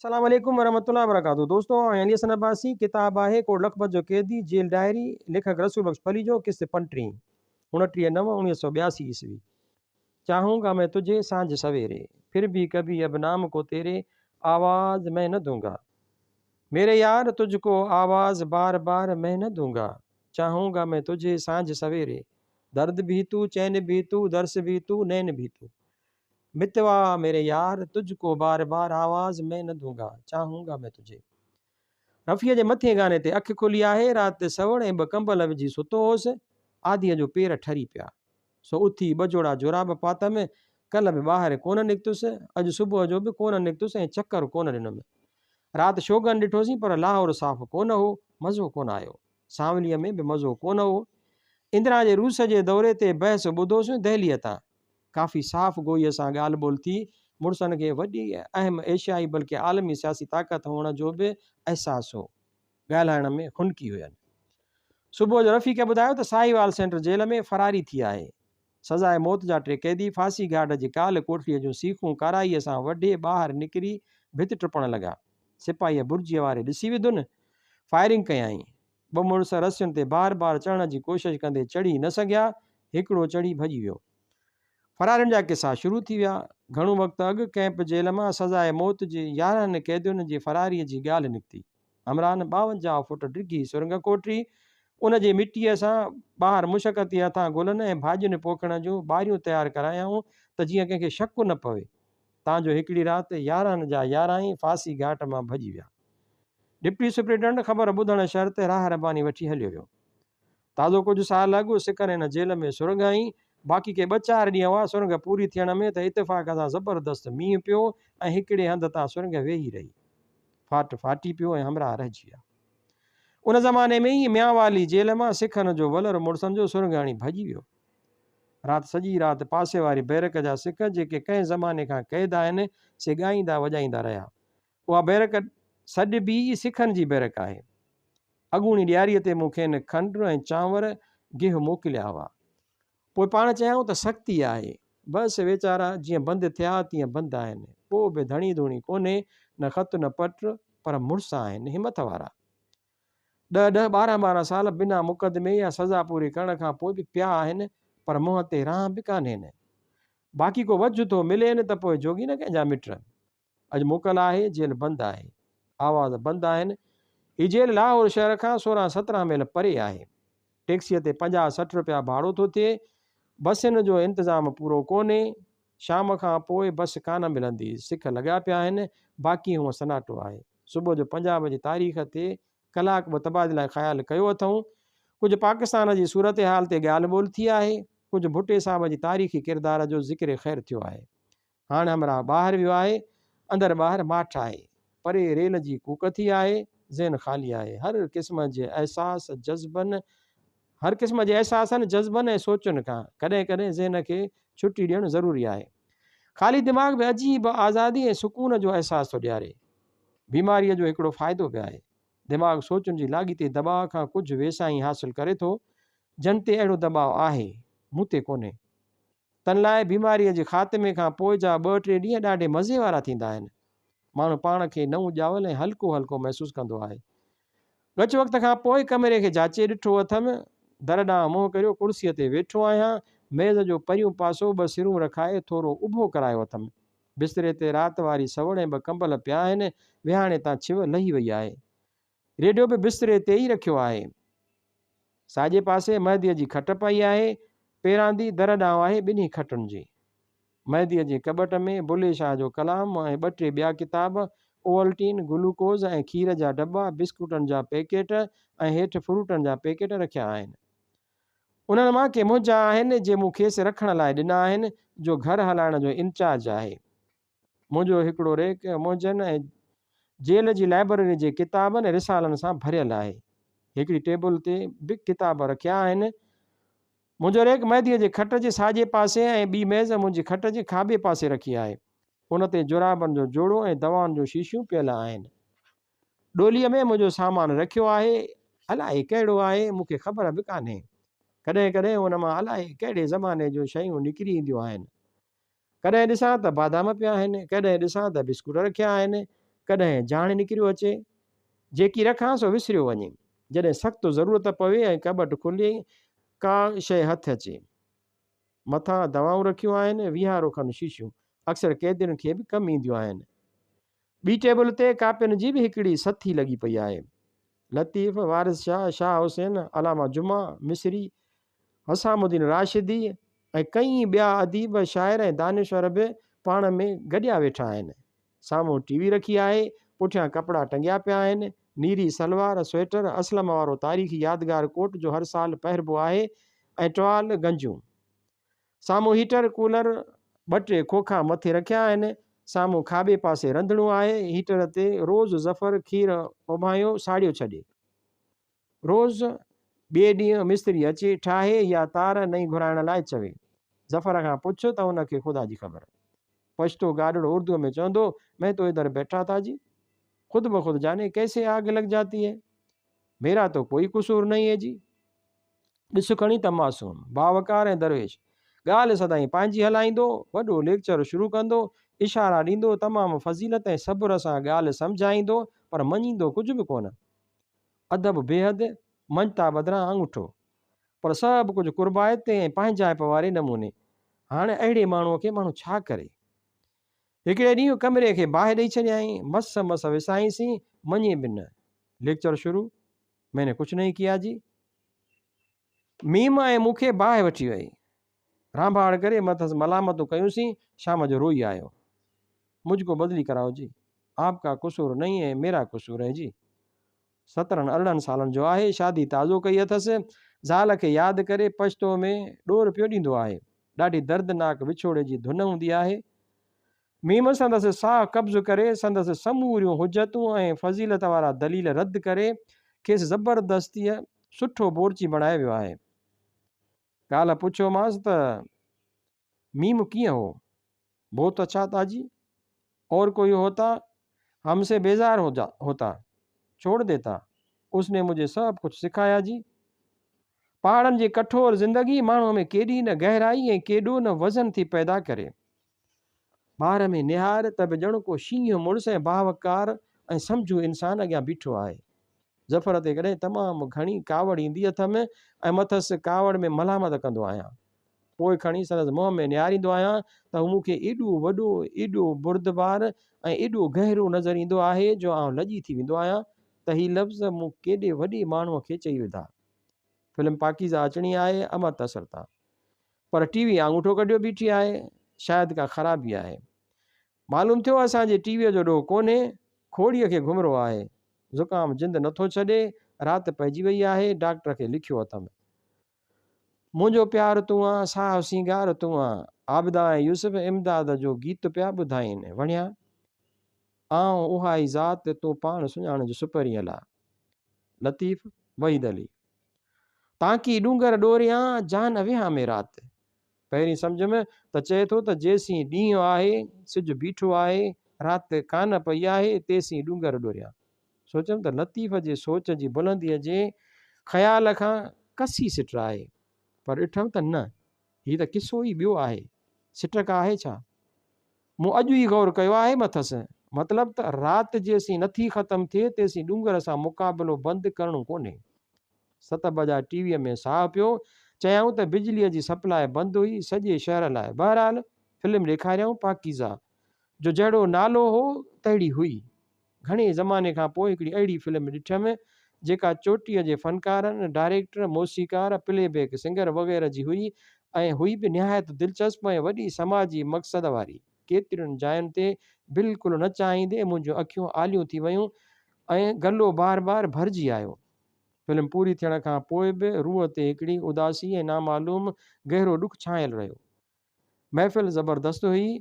السلام عليڪم ورحمة الله وبرڪاته دوستو آئون علي حسن عباسي ڪتاب آهي ڪوٽ لکپت جو قيدي جيل ڊائري ليکڪ رسول بخش پليجو قسط پنٽيهين 29 نو 1982 عيسوي چاهون گا مين تجهي سانجهه سويري پھر ڀي ڪڀي اب نام ڪو تيري آواز مين نه دون گا ميري يار تجھ ڪو آواز بار بار مين نه دون گا چاهون گا مين تجهي سانجهه سويري درد ڀي تو چين ڀي تو درس ڀي تو نين ڀي تو متوا ميري يار تجھ ڪو بار بار آواز مين نه دون گا چاهون گا مين تجهي. رفيع جي مٿين گاني تي اک کلي آهي، رات تي سوڙ ۽ ٻه ڪمبل وجهي ستو هوس، آڌيء جو پير ٺري پيا. سو اٿي ٻه جوڙا جوراب پاتم، ڪلهه به ٻاهر ڪونه نڪتس، اڄ صبح جو به ڪونه نڪتس ۽ چڪر ڪونه ڏنم. رات شوگن ڏٺوسين پر لاهور صاف ڪونه هو، مزو ڪونه آيو. سانوليء ۾ به مزو ڪونه هو. اندرا جي روس جي دوري تي بحث ٻڌوسين دهليء تان. ڪافي صاف گوئيء سان ڳالهه ٻولهه ٿي، مڙسن کي وڏي اهم ايشيائي بلڪه عالمي سياسي طاقت هئڻ جو به احساس هو. ڳالهائڻ ۾ خنڪي هين. صبح جو رفيق ٻڌايو ته ساهيوال سينٽر جيل ۾ فراري ٿي آهي. سزاء موت جا ٽي قيدي ڦاسي گهاٽ جي ڪال ڪوٺڙيء جون سيخون ڪارائيء سان وڍي ٻاهر نڪري ڀت ٽپڻ لڳا. سپاهيء برجيء واري ڏسي وڌن. فائرنگ ڪيائين. ٻه مڙس رسين تي بار بار چڙهڻ جي ڪوشش ڪندي چڙهي نه سگهيا، هڪڙو چڙهي ڀڄي ويو. فرارين جا قصا شروع ٿي ويا. گهڻو وقت اڳ ڪئمپ جيل مان سزاء موت جي 11 قيدين جي فراريء جي ڳالهه نڪتي. همراهن 52 فوٽ ڊگهي سرنگهه کوٽي، ان جي مٽيء سان ٻاهر مشقتي هٿان گلن ۽ ڀاڄين پوکڻ جون ٻاريون تيار ڪرايائون ته جيئن ڪنهن کي شڪ نه پوي. تان جو هڪڙي رات 11 جا 11 ئي ڦاسي گهاٽ مان ڀڄي ويا. ڊپٽي سپرنٽينڊنٽ خبر ٻڌڻ شرط راهه رباني وٺي هليو ويو. تازو ڪجهه سال اڳ سکر هن جيل ۾ سرنگهه هنئي، باقي ڪي ٻه چار ڏينهن هئا سرنگهه پوري ٿيڻ ۾ ته اتفاق سان زبردست مينهن پيو ۽ هڪڙي هنڌ تان سرنگهه ويهي رهي. ڦاٽ ڦاٽي پيو ۽ همراهه رهجي ويا. ان زماني ۾ ئي ميانوالي جيل مان سکن جو ولر مڙسن جو سرنگهه هڻي ڀڄي ويو. رات سڄي رات پاسي واري بئرڪ جا سک جيڪي ڪنهن زماني کان قيد آهن سي ڳائيندا وڄائيندا رهيا. اها بئرڪ سڏبي ئي سکن جي بئرڪ آهي. اڳوڻي ڏياريء تي مون کين کنڊ ۽ چانور، گيهه موڪليا هئا. پوء پاڻ چيائون ته سختي آهي. بس ويچارا جيئن بند ٿيا تيئن بند آهن. ڪو به ڌڻي ڌوڻي ڪونهي، نه خط نه پٽ، پر مڙس آهن، همٿ وارا. ڏهه ڏهه 12 ٻارنهن سال بنا مقدمي يا سزا پوري ڪرڻ کان پوء به پيا آهن، پر منهن تي رانهه به ڪانهين. باقي ڪو وجهه ٿو ملين ته پوء جوڳي نه ڪنهن جا مٽ. اڄ موڪل آهي، جيل بند آهي. آواز بند آهن. هي جيل لاهور شهر کان 16 17 ميل پري آهي. ٽيڪسيء تي 50 60 رپيا ڀاڙو ٿو ٿئي. بسين جو انتظام پورو ڪونهي. شام کان پوء بس ڪانه ملندي. سک لڳا پيا آهن. باقي هونء سناٽو آهي. صبح جو پنجاب جي تاريخ تي ڪلاڪ ٻه تبادله خيال ڪيو اٿئون. ڪجهه پاڪستان جي صورتحال تي ڳالهه ٻولهه ٿي آهي. ڪجهه ڀٽي صاحب جي تاريخي ڪردار جو ذڪر خير ٿيو آهي. هاڻ همراهه ٻاهر ويو آهي، اندر ٻاهر ماٺ آهي. پري ريل جي ڪوڪ ٿي آهي، ذهن خالي آهي. هر قسم جي احساس، جذبن، هر قسم جي احساسن، جذبن ۽ سوچن کان ڪڏهن ڪڏهن ذهن کي ڇٽي ڏيڻ ضروري آهي. خالي دماغ به عجيب آزادي ۽ سڪون جو احساس ٿو ڏياري. بيماريء جو هڪڙو فائدو به آهي. دماغ سوچن جي لاڳيتي دٻاء کان ڪجهه ويساهي حاصل ڪري ٿو. جن تي اهڙو دٻاء آهي، مون تي ڪونهي. تن لاء بيماريء جي خاتمي کان پوء جا ٻه ٽي ڏينهن ڏاڍي مزي وارا ٿيندا آهن. ماڻهو پاڻ کي نئون ڄاول ۽ هلڪو هلڪو محسوس ڪندو آهي. ڳچ وقت کان پوء ڪمري کي جاچي ڏٺو اٿم. در ڏانهن منهن ڪريو ڪرسيء تي ويٺو آهيان. ميز جو پريون پاسو ٻه سرون رکائي ٿورو اڀو ڪرايو اٿم. بستري تي رات واري سوڙ ۽ ٻه ڪمبل پيا آهن. ويهاڻي تان ڇوهه لهي وئي آهي. ريڊيو به بستري تي ئي رکيو آهي. ساڄي پاسي مهديء جي کٽ پئي آهي. پيراندي در ڏانهن آهي ٻنهي کٽن جي. مهديء جي ڪٻٽ ۾ بلي شاهه جو ڪلام ۽ ٻه ٽي ٻيا ڪتاب، اوولٽين، گلوڪوز ۽ کير جا ڊٻا، بسڪوٽن جا پيڪيٽ ۽ هيٺ فروٽن جا پيڪيٽ رکيا آهن. انهن مان ڪي منهنجا آهن، جي مون کيس رکڻ لاء ڏنا آهن، جو گهر هلائڻ جو انچارج آهي. منهنجو هڪڙو ريڪ منهنجن ۽ جيل جي لائبرري جي ڪتابن ۽ رسالن سان ڀريل آهي. هڪڙي ٽيبل تي به ڪتاب رکيا آهن. منهنجو ريڪ مهديء جي کٽ جي ساڄي پاسي ۽ ٻي ميز منهنجي کٽ جي کاٻي پاسي رکي آهي. ان تي جورابن جو جوڙو ۽ دوائن جون شيشيون پيل آهن. ڏوليء ۾ منهنجو سامان رکيو آهي. الائي ڪهڙو آهي، مون کي خبر به ڪانهي. ڪڏهن ڪڏهن ان مان الائي ڪهڙي زماني جون شيون نڪري اينديون آهن. ڪڏهن ڏسان ته بادام پيا آهن، ڪڏهن ڏسان ته بسڪوٽ رکيا آهن. ڪڏهن جاڻ نڪريو اچي. جيڪي رکان سو وسريو وڃي. جڏهن سخت ضرورت پوي ۽ ڪٻٽ کلي ڪا شيء هٿ اچي. مٿان دوائون رکيون آهن، ويهارو کن شيشيون. اڪثر قيدين کي به ڪم اينديون آهن. ٻي ٽيبل تي ڪاپين جي به هڪڙي سٿي لڳي پئي آهي. لطيف، وارث شاهه، شاهه حسين، علامه جمعه مصري، حسام الدين راشدي ۽ ڪئين ٻيا اديب، شاعر ۽ دانشور به پاڻ ۾ گڏيا ويٺا آهن. سامهون ٽي وي رکي آهي، پٺيان ڪپڙا ٽنگيا پيا آهن. نيري سلوار، سوئيٽر، اسلم وارو تاريخي يادگار ڪوٽ جو هر سال پهربو آهي ۽ ٽوال، گنجون. سامهون هيٽر، ڪولر، ٻه ٽي کوکا مٿي رکيا آهن. سامهون کاٻي پاسي رنڌڻو آهي. هيٽر تي روز ظفر کير اوڀايو ساڙيو ڇڏي. روز ٻئي ڏينهن مستري اچي ٺاهي يا تار نئين گهرائڻ لاء چوي. ظفر کان پڇ ته ان کي خدا جي خبر. پشتو گاڏڙو اردوء ۾ چوندو، مين تو ادھر بيٺا ٿا جي. خود بخود جاني ڪيسي آگ لگ جاتي هي. ميرا تو ڪوئي قصور نهين هي جي. ڏس کڻي ته معصوم، باوقار ۽ درويش. ڳالهه سدائين پنهنجي هلائيندو، وڏو ليڪچر شروع ڪندو، اشارا ڏيندو، تمام فضيلت ۽ صبر سان ڳالهه سمجهائيندو، پر مڃيندو ڪجهه به ڪونه. ادب بيحد، مڃتا بدران آڱوٺو. پر سڀ ڪجهه قربائتي ۽ پنهنجائپ واري نموني. هاڻ اهڙي ماڻهوء کي ماڻهو ڇا ڪري؟ هڪڙي ڏينهن ڪمري کي باهه ڏئي ڇڏيائين، مس مس وسائينسين، مڃي به نه. ليڪچر شروع، مين ني ڪجهه نهين ڪيا جي. ميم ۽ مون کي باهه وٺي وئي. رانڀاڙ ڪري مٿس ملامتون ڪيونسين، شام جو روئي آيو. مجھ ڪو بدلي ڪرائو جي. آپ ڪا قصور نهين هي، ميرا قصور هي جي. سترهن ارڙهن سالن جو آهي، شادي تازو ڪئي اٿس. زال کي ياد ڪري پشتو ۾ ڏور پيو ڏيندو آهي. ڏاڍي دردناڪ وڇوڙي جي ڌن هوندي آهي. ميم سندس ساهه قبض ڪري، سندس سموريون حجتون ۽ فضيلت وارا دليل رد ڪري، کيس زبردستيء سٺو بورچي بڻائي ويو آهي. ڪالهه پڇيومانس ته ميم ڪيئن هو؟ بهت اڇا ٿا جي، اور ڪوئي هوتا هم سي بيزار هوتا، ڇوڙ ديتا، اس ني مجهي سڀ ڪجهه سکايا جي. پهاڙن جي ڪٺور زندگي ماڻهوء ۾ ڪيڏي نه گهرائي ۽ ڪيڏو نه وزن ٿي پيدا ڪري. ٻار ۾ نهار ته به ڄڻ ڪو شينهن مڙس ۽ باوقار ۽ سمجهو انسان اڳيان بيٺو آهي. ظفر تي ڪڏهن تمام گهڻي ڪاوڙ ايندي اٿم ۽ مٿس ڪاوڙ ۾ ملامت ڪندو آهيان. پوء کڻي سندس منهن ۾ نهاريندو آهيان ته هو مون کي ايڏو وڏو، ايڏو بردبار ۽ ايڏو گهرو نظر ايندو آهي جو آئون لڄي ٿي ويندو آهيان ته هي لفظ مون ڪيڏي وڏي ماڻهوء کي چئي وڌا. فلم پاڪيزه اچڻي آهي امرت اثر تان. پر ٽي وي آڱوٺو ڪڍيو بيٺي آهي، شايد ڪا خرابي آهي. معلوم ٿيو اسان جي ٽي ويء جو ڏوهه ڪونهي، کوڙيء کي گهمرو آهي. زڪام جند نٿو ڇڏي، رات پئجي وئي آهي، ڊاڪٽر کي لکيو اٿم. منهنجو پيار تون آن، ساهه سينگار تون آن. عابده ۽ يوسف امداد جو گيت پيا ٻڌائين. وڻيا؟ آئون اها ئي ذات، تون پاڻ سڃاڻج سپرينء لا. لطيف، وحيد علي. تانڪي ڏونگر ڏوريان، جان ويهان ۾ رات. پهرين سمجهيم ته چئي ٿو ته جيسين ڏينهن آهي، سج بيٺو آهي، رات ڪانه پئي آهي، تيسين ڏونگر ڏوريان. سوچيم ته لطيف جي سوچ جي بلنديء جي خيال کان ڪسي سٽ آهي، پر ڏٺم ته نه، هي ته قصو ئي ٻيو آهي، سٽ ڪا آهي ڇا؟ مون اڄ ئي غور ڪيو آهي مٿس. مطلب ته رات جيسين نٿي ختم ٿئي، تيسين ڏونگر سان مقابلو بند ڪرڻو ڪونهي. ست بجا ٽي ويء ۾ ساهه پيو. چيائون ته بجليء جي سپلاء بند هئي سڄي شهر لاء. بهرحال فلم ڏيکاريائون پاڪيزه جو جهڙو نالو هو تهڙي هئي. گهڻي زماني کان پوء هڪڙي اهڙي فلم ڏٺم جيڪا چوٽيء جي فنڪارن، ڊائريڪٽر، موسيقار، پلي بيڪ سنگر وغيره جي هئي ۽ هئي به نهايت دلچسپ ۽ وڏي سماجي مقصد واري. ڪيترين جاين تي بلڪل نه چاهيندي منهنجون اکيون آليون ٿي ويون ۽ گلو بار بار ڀرجي آيو. فلم پوري ٿيڻ کان پوء به روح تي هڪڙي اداسي ۽ نامعلوم گهرو ڏک ڇانيل رهيو. محفل زبردست هئي،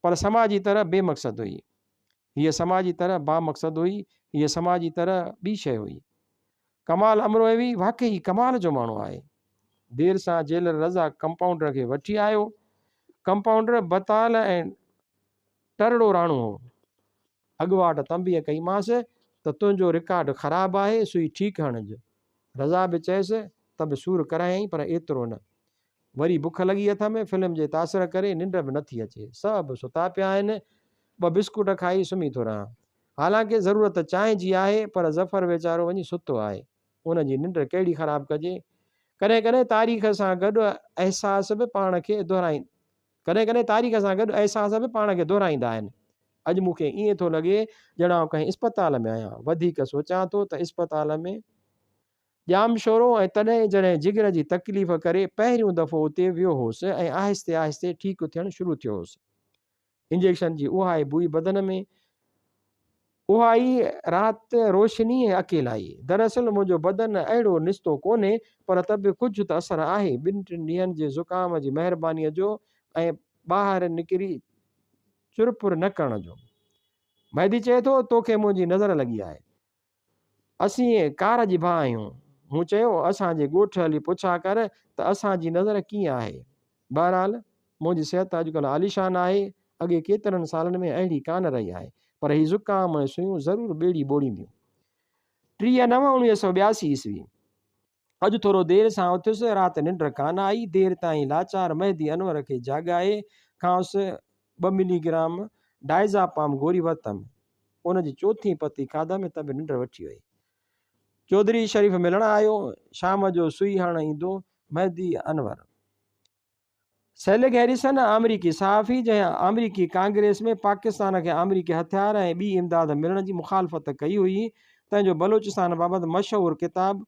پر سماجي طرح بي مقصد هئي. هيء سماجي طرح بامقصد هئي، هيء سماجي طرح ٻي شيء هئي. ڪمال امروهوي واقعي ڪمال جو ماڻهو آهي. دير سان جيلر رضا ڪمپائونڊر کي وٺي آيو. ڪمپائونڊر بتال ۽ ٽرڙو راڻو هو. اڳواٽ تنبيهه ڪئيمانس ته تنهنجو رڪارڊ خراب آهي، سوئي ٺيڪ هڻج. رضا به چيس ته به سور ڪرايائين پر ايترو نه. وري بک لڳي اٿم، فلم جي تاثر ڪري ننڊ به نٿي اچي. سڀ ستا پيا آهن. ٻه بسڪوٽ کائي سمهي ٿو رهان. حالانڪه ضرورت چانهه جي آهي، پر ظفر ويچارو وڃي ستو آهي. ان جي ننڊ ڪهڙي خراب ڪجي. ڪڏهن ڪڏهن تاريخ سان گڏ احساس به پاڻ کي دهرائين ڪڏهن ڪڏهن تاريخ سان گڏ احساس به پاڻ کي دهرائيندا آهن. اڄ مون کي ائين ٿو لڳي ڄڻ آئون ڪنهن اسپتال ۾ آهيان. وڌيڪ سوچان ٿو ته اسپتال ۾. ڄامشورو ۽ تڏهن جڏهن جگر جي تڪليف ڪري پهريون دفعو اتي ويو هوس ۽ آهستي آهستي ٺيڪ ٿيڻ شروع ٿيو هوس. انجيڪشن جي اها ئي بوء بدن ۾، اها ئي رات، روشني ۽ اڪيلائي. دراصل منهنجو بدن اهڙو نستو ڪونهي پر ته به ڪجهه ته اثر آهي ٻن ٽن ڏينهن جي زڪام جي مهربانيء جو ۽ ٻاهر نڪري چرپر نه ڪرڻ جو. مهدي چئي ٿو، توکي منهنجي نظر لڳي آهي. اسين ڪار جي ڀاء آهيون. مون چيو، اسان جي ڳوٺ هلي پڇا ڪر ته اسان جي نظر ڪيئن آهي. بهرحال، منهنجي صحت اڄڪلهه عاليشان آهي. اڳي ڪيترن سالن ۾ اهڙي ڪانه رهي آهي. پر هي زڪام ۽ سيون ضرور ٻيڙي ٻوڙينديون. 30/9/1982 عيسوي. اڄ ٿورو دير سان اٿيس، رات ننڊ ڪانه آئي، دير تائين لاچار مهدي انور کي جاڳائي کانئس ٻه ملي گرام ڊائزاپام گوري ورتم. ان جي چوٿين پتي کاڌم ته به ننڊ وٺي وئي. چوڌري شريف ملڻ آيو، شام جو سوئي هڻڻ ايندو، مهدي انور. سيلگ هيريسن، آمريڪي صحافي، جنهن آمريڪي ڪانگريس ۾ پاڪستان کي آمريڪي هٿيار ۽ ٻي امداد ملڻ جي مخالفت ڪئي هئي، تنهن جو بلوچستان بابت مشهور ڪتاب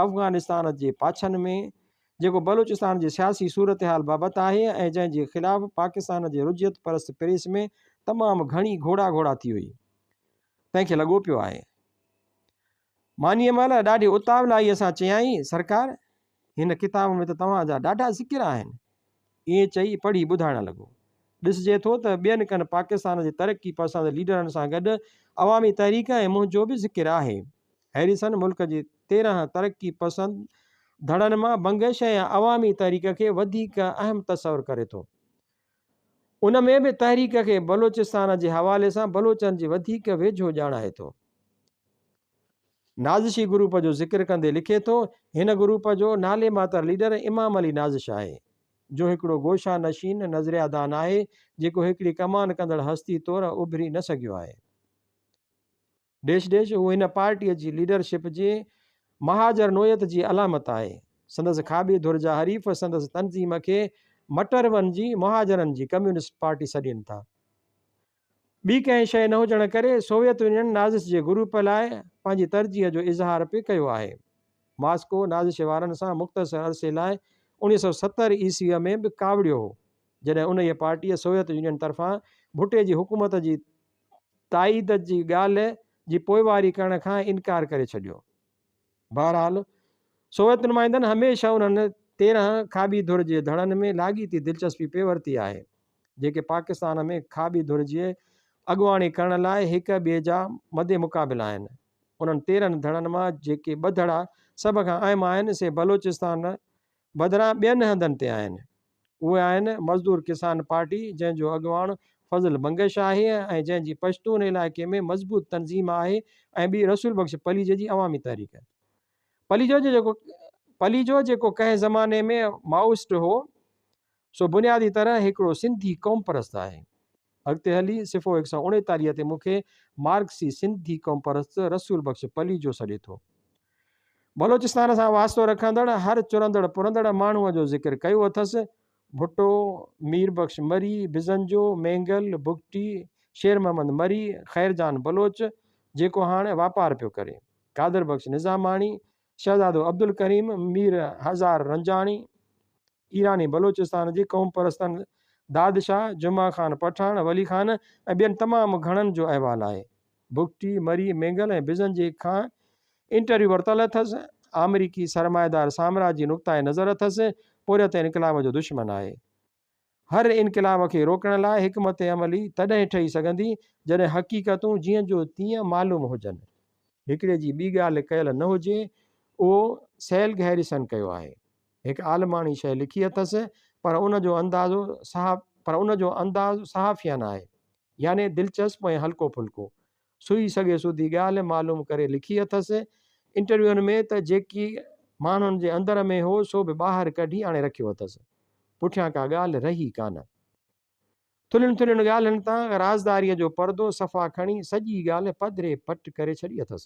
افغانستان جي پاڇن ۾، جيڪو بلوچستان جي سياسي صورتحال بابت آهي ۽ جنهن جي خلاف پاڪستان جي رجعت پرست پريس ۾ تمام گهڻي گهوڙا گهوڙا ٿي هئي، تنهن کي لڳو پيو آهي. مانيء مهل ڏاڍي اتاولائيء سان چيائين، سرڪار! هن ڪتاب ۾ ته توهان جا ڏاڍا ذڪر آهن. ائين چئي پڙهي ٻڌائڻ لڳو. ڏسجي ٿو ته ٻين ڪن پاڪستان جي ترقي پسند ليڊرن سان گڏ عوامي تحريڪ ۽ منهنجو به ذڪر آهي. هيريسن ملڪ جي 13 ترقي پسند ڌڙن مان بنگش ۽ عوامي تحريڪ کي وڌيڪ اهم تصور ڪري ٿو. ان ۾ به تحريڪ کي بلوچستان جي حوالي سان بلوچن جي وڌيڪ ويجهو ڄاڻائي ٿو. نازشي گروپ جو ذڪر ڪندي لکي ٿو، هن گروپ جو نالي ماتر ليڊر امام علي نازش آهي، جو هڪڙو گوشه نشين نظريه دان آهي، جيڪو هڪڙي ڪمان ڪندڙ هستي طور اڀري نه سگهيو آهي. ڊيش ڊيش هو هن پارٽيء جي ليڊرشپ جي مهاجر نوعيت جي علامت آهي. سندس کاٻي ڌر جا حريف سندس تنظيم کي مٽرون جي مهاجرن جي ڪميونسٽ پارٽي سڏين ٿا. ٻي ڪنهن شيء نه هجڻ ڪري سوويت يونين نازش جي گروپ لاء پنهنجي ترجيح جو اظهار پئي ڪيو آهي. ماسڪو نازش وارن سان مختصر عرصي لاء 1970 عيسويء ۾ به ڪاوڙيو هو، جڏهن انهيء پارٽيء سوويت يونين طرفان ڀٽي جي حڪومت جي تائيد جي ڳالهه جي پوئواري ڪرڻ کان انڪار ڪري ڇڏيو. بهرحال، سوويت نمائندن هميشه انهن 13 کاٻي ڌر جي ڌڙن ۾ لاڳيتي دلچسپي پئي ورتي آهي، جيڪي پاڪستان ۾ کاٻي ڌر جي اڳواڻي ڪرڻ لاء هڪ ٻئي جا مد مقابل آهن. انهن 13 ڌڙن مان جيڪي ٻه ڌڙا سڀ کان اهم آهن، سي بلوچستان بدران ٻين هنڌن تي آهن. اهي آهن مزدور ڪسان پارٽي جنهن جو اڳواڻ فضل بنگش آهي ۽ جنهن جي پشتون علائقي ۾ مضبوط تنظيم آهي ۽ ٻي رسول بخش پليجي جي عوامي تحريڪ. پليجو جيڪو پليجو جيڪو ڪنهن زماني ۾ مائوسٽ هو سو بنيادي طرح هڪڙو سنڌي قومپرست آهي. اڳتي هلي صفحو 139 تي مون کي مارڪسي سنڌي قومپرست رسول بخش پليجو سڏي ٿو. بلوچستان سان واسطو رکندڙ هر چرندڙ پرندڙ ماڻهوء جو ذڪر ڪيو اٿس. ڀٽو، مير بخش مري، بزنجو، مينگل، بگٽي، شير محمد مري، خير جان بلوچ، جيڪو هاڻ واپار پيو ڪري، قادر بخش نظاماڻي، شهزادو عبدالڪريم، مير هزار رنجاڻي، ايراني بلوچستان جي قومپرستن دادشاهه، جمعه خان پٺاڻ، ولي خان ۽ ٻين تمام گهڻن جو احوال آهي. بگٽي، مري، مينگل ۽ بزنجي کان انٽرويو ورتل اٿس. آمريڪي سرمائيدار سامراجي نقطه نظر اٿس. پورهيت انقلاب جو دشمن آهي. هر انقلاب کي روڪڻ لاء حڪمت عملي تڏهن ٺهي سگهندي، جڏهن حقيقتون جيئن جو تيئن معلوم هجن. هڪڙي جي ٻي ڳالهه ڪيل نه هجي، اهو سيلگ هيريسن ڪيو آهي. هڪ عالماڻي شيء لکي اٿس، پر ان جو اندازو پر ان جو انداز صحافيانه آهي، يعني دلچسپ ۽ هلڪو ڦلڪو. سوئي سڳي سڌي ڳالهه معلوم ڪري لکي اٿس. انٽرويوئن ۾ ته جيڪي ماڻهن جي اندر ۾ هو سو به ٻاهر ڪڍي آڻي رکيو اٿس. پٺيان ڪا ڳالهه رهي ڪانه. ٿلهين ٿلهين ڳالهين تان رازداريء جو پردو صفا کڻي سڄي ڳالهه پڌري پٽ ڪري ڇڏي اٿس.